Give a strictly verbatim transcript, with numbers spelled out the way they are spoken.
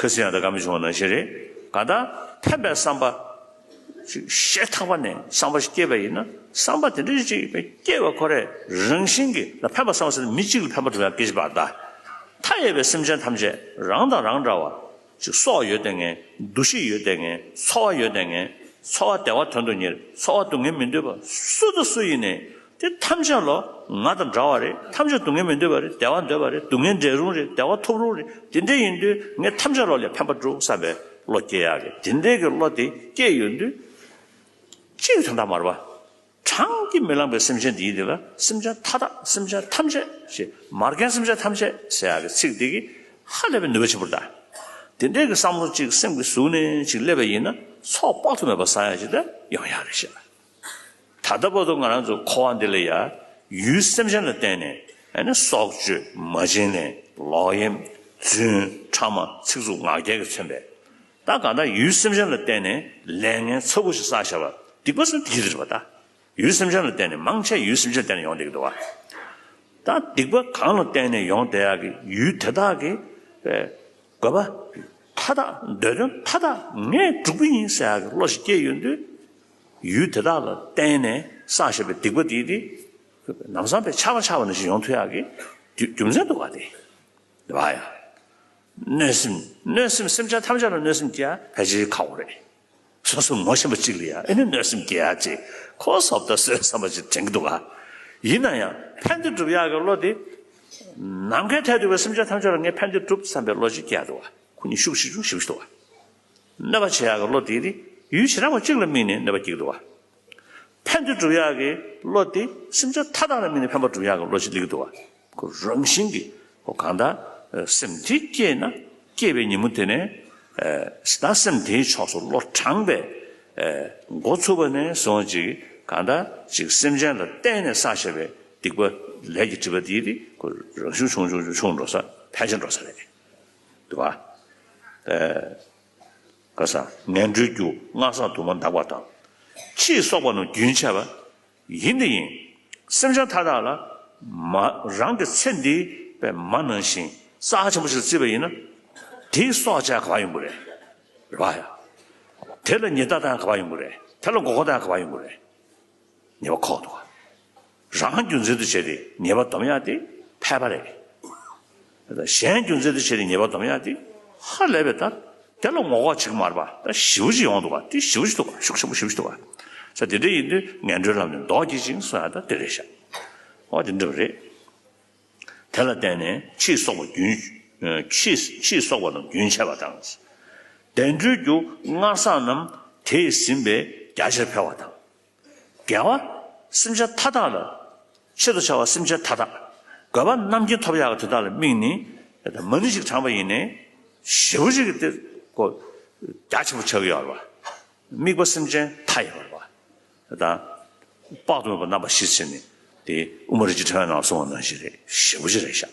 ཁ་སང་ཡང་ད་བཀའ་མོལ་བྱུང་བ་ནང་བཞིན་རེད། གང་ལྟར་འཕེན་པའི་བསམ་པ་ཅིག་ཤེས་ཐག་པ་ནས་བསམ་པ་ཞིག་སྐྱེས་པ་ཡིན་ན། བསམ་པ་དེ་འདྲ་ཅིག་སྐྱེས་པ་ཁོ་རང་རང་བཞིན་གྱིས་ལ་འཕེན་པ་བསམ་པ་ཟེར་ན་མི་གཅིག་ལ་འཕེན་པ་འགྲོ་ཡ་སྐད་ཆ་མ་རེད་ད། མཐའ་ཡས་པའི་སེམས་ཅན་ཐམས་ཅད་རང་དང་རང་འདྲ་བ། ཅིག་སྲོག་ཡོད་དེ་ངན། འདུ་ཤེས་ཡོད་དེ་ངན། ཚོར་བ་ཡོད་དེ་ངན། ཚོར་བ་བདེ་བ་དོན་དུ་གཉེར། ཚོར་བ་སྡུག་བསྔལ་མི་འདོད་པ་སུ་དང་སུ་ཡིན་ནའི། དེ་ཐམས་ཅད་ལོ་ང་དང་འདྲ་བ་རེད། ཐམས་ཅད་སྡུག་བསྔལ་མི་འདོད་པ་རེད། བདེ་བ་འདོད་པ་རེད། སྡུག་བསྔལ་འབྲལ་རུང་རེད། བདེ་བ་ཐོབ་རུང་རེད། དེ་འདྲ་ཡིན་དུས་ངས་ཐམས་ཅད་ལོ་ལ་འཕེན་པ་སྒྲུབ་བསམ་པའི་བློ་སྐྱེ་ཡག་གི། དེ་འདྲའི་གི་བློ་དེ་སྐྱེས་ཡོང་དུས། གཅིག་དོན་དག་མ་རེད་པ། གྲངས་ཀྱིས་མི་ལངས་པའི་སེམས་ཅན་དེ་ཡིན་དེ་ལ་སེམས་ཅན་མཐའ་དག་སེམས་ཅན་ཐམས་ཅད་ཞེས། མ་རྒན་སེམས་ཅན་ཐམས་ཅད་ཟེར་ཡག་གི་ཚིག་དེ་གིས་ཧ་ལས་པའི་ནུས་པ་ཆེན་པོ་རེད་ད། དེ་འདྲའི་གི་བསམ་བློ་གཅིག་སེམས་ཀྱི་ཟུར་ནས་གཅིག་སླེབས་པ་ཡིན་ན་ཚོགས་དཔག་ཏུ་མེད་པ་བསགས་ཡག་ཅིག་ད་ཡོང་ཡག་རེད་ཤག། ད་ལྟ་བར་དུ་ང་རང་ཚོ་འཁོར་བ་འདི་ལ་ཡ་ཡུལ་སེམས་ཅན་ལ་བརྟེན་ནས་ཨ་ནི་སྲོག་གཅོད། མ་བྱིན་ལེན། ལོག་གཡེམ། རྫུན། ཕྲ་མ། ཚིག་རྩུབ། ངག་འཁྱལ་གྱིས་མཚོན་པའི། ད་གང་ལྟར་ཡུལ་སེམས་ཅན་ལ་བརྟེན་ནས་ལས་ངན་ཚ་པོ་ཞིག་བསགས་བཞག་པ་སྡིག་པ་ཟེར་ན་དེ་རེད་པ་ད། ཡུལ་སེམས་ཅན་ལ་བརྟེན་ནས་མང་ཆེ་ཡུལ་སེམས་ཅན་ལ་བརྟེན་ནས་ཡོང་བསྡད་ཀྱི་འདུག་བ། ད་སྡིག་པ་གང་ལ་བརྟེན་ནས་ཡོང་བསྡད་ཡག་གི་ཡུལ་དེ་དག་གི་དགོས་པ་མཐའ་དག་འདོད་དོན་མཐའ་དག་ངས་སྒྲུབ་ཀྱི་ཡིན་ཟེར་ཡག་གི་བློ་ཞིག་སྐྱེས་ཡོང་དུས། ཡུལ་དེ་དག་ལ་བརྟེན་ནས་བསགས་བཞག་པའི་སྡིག་པ་དེ་དེ་ལམ་སང་དཔེ་ཆག་པ་ཆག་པ་ནང་བཞིན་ཡོང་ཐུབ་ཡག་གི་རྒྱུ་རྒྱུ་མཚན་འདུག་བ་དེ། རེད་པ་ཡ། གནོད་སེམས། གནོད་སེམས། སེམས་ཅན་ཐམས་ཅད་ལ་གནོད་སེམས་སྐྱེ་ཡ་ཕལ་ཆེར་ཁག་པོ་རེད། སོ་སོ་ངོ་ཤེས་པ་གཅིག་ལ་ཡ་ཨེ་ནི་གནོད་སེམས་སྐྱེ་ཡ་ཅིག་ཁོ་སོབ་ད་སོས་བསམ་པ་ཅིག་དྲན་གྱི་འདུག་ག། ཡིན་ན་ཡང་ཕན་བདེ་སྒྲུབ་ཡག་གི་བློ་དེ། ནམ་མཁའི་མཐས་གཏུགས་པའི་སེམས་ཅན་ཐམས་ཅད་ལ་ངས་ཕན་བདེ་སྒྲུབ་བསམ་པའི་བློ་ཅིག་སྐྱེ་ཡ་འདུག་ག། ཁོ་གཉིས་ཤུགས་ཆེ་ཆུང་ཞེ་པོ་ཅིག་འདུག་ག། གནོད་པ་བྱེད་ཡག་གི་བློ་དེ་དེ་ཡུལ་ཞེ་དྲག་པ་གཅིག་ལ་དམིགས་ནས་གནོད་པ་སྐྱེལ་གྱི་འདུག་ག། ཕན་བདེ་སྒྲུབ་ཡག་གི་བློ་དེ་སེམས་ཅན་མཐའ་དག་ལ་དམིགས་ནས་ཕན་པ་སྒྲུབ་ཡག་གི་བློ་ཞིག་སླེབས་ཀྱི་འདུག་བ། ཁོ་རང་བཞིན་གྱིས་ཁོ་གང་ལྟར་སེམས་དེ་སྐྱེས་ན་སྐྱེས་པའི་ཉིན་མོ་དེ་ནས་ད་སེམས་དེའི་ཕྱོགས་སུ་བློ་དྲངས་པའི་འགོ་ཚུགས་པ་ནས་བཟུང་ཅིག་གང་ལྟར་ཅིག་སེམས་ཅན་ལ་བརྟེན་ནས་བསགས་བཞག་པའི་སྡིག་པ་ལས་ཀྱི་སྒྲིབ་པ་དེ་དེ་ཁོ་རང་བཞིན་ཆུང་ཆུང་ཆུང་འགྲོ་ས་ཕལ་ཆེར་འགྲོ་ས་རེད། འདུག་བ། ག་ས། ངན་འགྲོའི་རྒྱུ་སྔར་བསགས་དུ་མ་འདག་པ་དང་། ཕྱིས་གསོག་པ་རྣམས་རྒྱུན་ཆད་པ། ཡིན་དེ་ཡིན། སེམས་ཅན་མཐའ་དག་ལ་མ་རང་གི་ཚེ་འདིའི་པའི་མ་ནང་བཞིན་རྩ་ཆེན་པོ་ཞིག་བརྩིས་པ་ཡིན་ན། དེའི་སྲོག་ཆགས་ག་པར་ཡོང་གི་རེད། རེད་བ་ཡ། དེ་ལ་ཉེས་རྡུང་བཏང་ག་པར་ཡོང་གི་རེད། དེ་ལ་མགོ་སྐོར་བཏང་ག་པར་ཡོང་གི་རེད། ཉེས་པ་ཁོག་འདུག་བ། རང་རྒྱུ་མཚན་དུ་བྱས་ཏེ་ཉེས་པ་སྡོམ་ཡག་དེ་ཕལ་པ་རེད། གཞན་རྒྱུ་མཚན་དུ་བྱས་ཏེ་ཉེས་པ་སྡོམ་ཡག་དེ་ཧ་ལས་པའི་ད། དེ་ལ་ངོ་ལྐོག་བྱེད་ཀྱི་མ་རེད་པ། ད་ཞེ་པོ་ཅིག་ཡོང་འདུག་བ། དེ་ཞེ་པོ་ཅིག་འདུག་བ། ཤུགས་ཆེན་པོ་ཞེ་པོ་ཅིག་འདུག་བ། ས་དེ་འདྲ་ཡིན་དུས་ངན་འགྲོའི་ལམ་ནས་ལྡོག་གྱིས་ཤིག་གསུང་ཡག་ད་དེ་རེད་ཤག། འོ་དེ་འདྲ་རེད། དེ་ལ་བརྟེན་ནས་ཕྱིས་གསོག་པ་རྒྱུན། ཕྱིས་ཕྱིས་གསོག་པ་རྣམས་རྒྱུན་ཆད་པ་དང་། བདེ་འགྲོའི་རྒྱུ་སྔར་བསགས་རྣམས་དེས་ཟིན་པས་རྒྱ་ཆེར་འཕེལ་བ་དང་། དགེ་བ་སེམས་ཅན་མཐའ་དག་ལ། ཆེད་དུ་བྱ་བ་སེམས་ཅན་མཐའ་དག། དགོས་པ་རྣམ་མཁྱེན་ཐོབ་ཡག་གི་དོན་དག་ལ་དམིགས་ནས། མ་ཎི་ཞིག་བགྲངས་པ་ཡིན་ནའི། ཞེ་པོ་ཅིག་གི་དེ་ཀོ། རྒྱ་ཆེན་པོ་ཆགས་ཀྱི་ཡོད་རེད་བ། དམིགས་པ་སེམས་ཅན་མཐའ་ཡས་པ་རེད་བ། དང་། དཔག་ཏུ་མེད་པ་རྣམ་པ་བཞི་ཟེར་ནས་དེ་དབུ་མ་རིན་ཆེན་ཕྲེང་བའི་ནང་གསུངས་པ་ནང་བཞིན་རེད། ཞེ་པོ་ཅིག་རེད་ཤག།